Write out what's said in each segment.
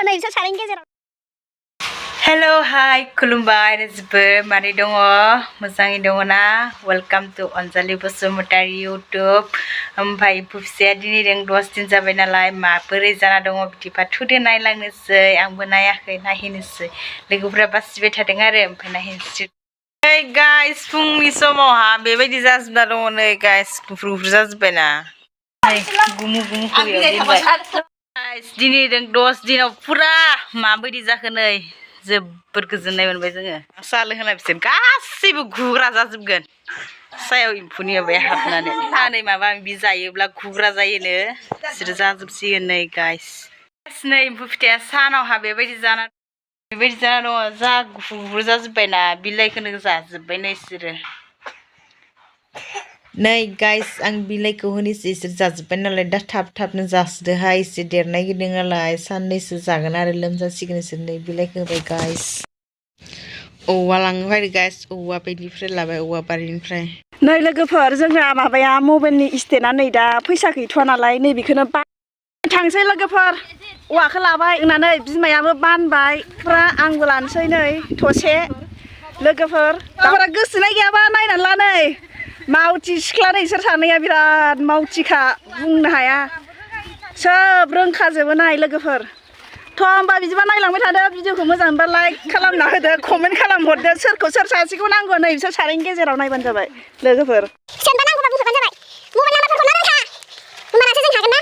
नै बिसोर सानैनि गेजेराव हेलो हाय खुलुमबाय रायजोफोर मारै दङ मोजाङै दङ ना welcome to Anjali Basumatary YouTube ओमफ्राय फुफिसाया दिनै जों 10 दिन जाबाय नालाय माबोरै जाना दङ बिदिबा थुदो नायलांनोसै आंबो नायाखै नायहैनोसै लोगोफोरा बासिबाय थादों आरो ओमफ्राय नायहैनोसै नै गाइस फुंनि समावहा बेबायदि जाजोबना दङ नै गाइस गुफुर गुफुर जाजोबबायना गुमु गुमु गाइस दिनै जों 10 दिनाव पुरा माबायदि जाखो नै जोबोद गोजोननाय मोनबाय जोङो साहा लोंहोना बिसोर गासैबो गुग्रा जाजोबगोन सायाव एम्फौनि माबाया हाबनानै सानै माबा माबि जायोब्ला गुग्रा जायोनो बिसोर जाजोबसिगोन नै गाइस नै एम्फौ फिथाइया सानावहा बेबायदि जाना दङ जा गुफुर गुफुर जाजोब्बायना बिलाइखौनो जाजोब्बाय नै बिसोरो नै गाइस आं बिलाइखौ होनोसै इसोर जाजोब्बाय नालाय दा थाब थाबनो जासोदोहाय एसे देरनाय गिदिं नालाय साननैसो जागोन आरो लोमजासिगोन इसोर नै बिलाइखौ होबाय गाइस औवा लांनो फैदो गाइस औवा बायदिनिफ्राय लाबाय औवा बारिनिफ्राय नै लोगोफोर जोंहा माबाया मबाइलनि स्टेन्डआ नै दा फैसा गैथ'वा नालाय नै बेखौनो थांसै लोगोफोर औवाखौ लाबाय होननानै बिमायाबो बानबाय फुरा आंबो लानोसै नै थसे लोगोफोर गावफोरा गोसोनाय गैयाबा नायनानै ला नै मावथि सिख्ला नै इसोर सानैया बिराद मावथिखा बुंनो हाया सोब रोंखाजोबो नाय लोगोफोर थ' होमबा बिदिबा नायलांबाय थादो भिडिअखौ मोजां मोनबा लाइक खालामना होदो कमेन्ट खालामहरदो सोरखौ सोर सासेखौ नांगौ नै बिसोर सानैनि गेजेराव नायबानो जाबाय लोगोफोर सोरबा नांगौबा बुंहरबानो जाबाय मबाइल नाम्बारफोरखौ रोंखा होमबानासो जों हागोन ना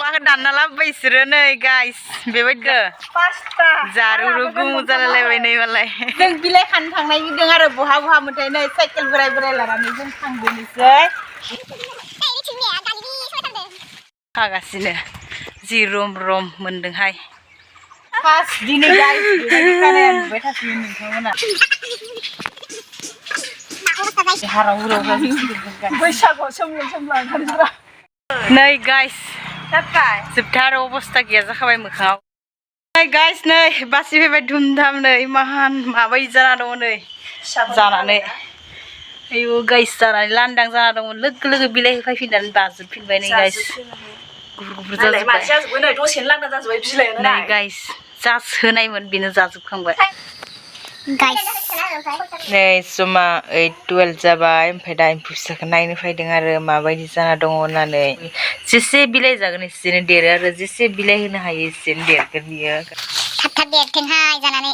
औवाखौ दानना लाबोबाय इसोरो नै गाइस बेबायदिनो जारु गुमु जालायलायबाय नै मालाय जों बिलाइ खानो थांनाय गिदों आरो बहा मोनथाय नै साइकेल बोराय लानानै जों थांदोंसै खागासिनो जि रम मोनदोंहाय फार्स्ट दिनै गाइस बेबायदि खानाया नुबाय थासिगोन नोंथांमोना बैसागुआव सोमला नै गाइस जोबथा आरो अबस्था गैया जाखाबाय मोखाङाव नै गाइस नै बासि फैबाय धुमधाम नै इमान माबायदि जाना दङ नै जानानै आयु गाइस जानानै लांदां जाना दंमोन लोगो लोगो बिलाइ होफैफिननानै बाजोबफिनबाय नै गाइस गुफुर जाजोब्बाय दसेनो लांदां जाजोब्बाय बिलाइयानो नै गाइस जास होनायमोन बेनो जाजोबखांबाय गाइस नै समा 8:12 जाबाय ओमफ्राय दा एम्फौ फिसाखौ नायनो फैदों आरो माबायदि जाना दङ होननानै जेसे बिलाइ जागोन एसेनो देरो आरो जेसे बिलाइ होनो हायो एसेनो देरगोन बियो थाब देरथोंहाय जानानै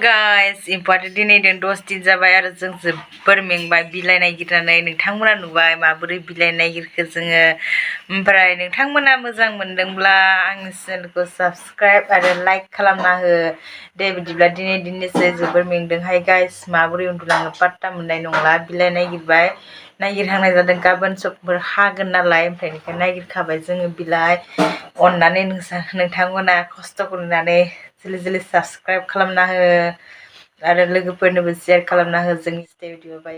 गाइस एम्फौआथ' दिनै 10 दिन जाबाय आरो जों जोबोर मेंबाय बिलाइ नागिरनानै नोंथांमोना नुबाय माबोरै बिलाइ नागिरखो जोङो ओमफ्राय नोंथांमोना मोजां मोनदोंब्ला आंनि चेनेलखौ साबस्क्राइब आरो लाइक खालामना हो दे बिदिब्ला दिनैसै जोबोर मेंदोंहाय गाइस माबोरै उन्दुलाङो पात्ता मोननाय नंला बिलाइ नागिरहांनाय जादों गाबोन सबफोर हागोन नालाय ओमफ्राय बेनिखायनो नागिरखाबाय जोङो बिलाइ अननानै नोंथांमोना खस्थ'खौ नुनानै जल्दि साबस्क्राइब खालामना हो आरो लोगोफोरनोबो शेयार खालामना हो जोंनि भिडिअ बाय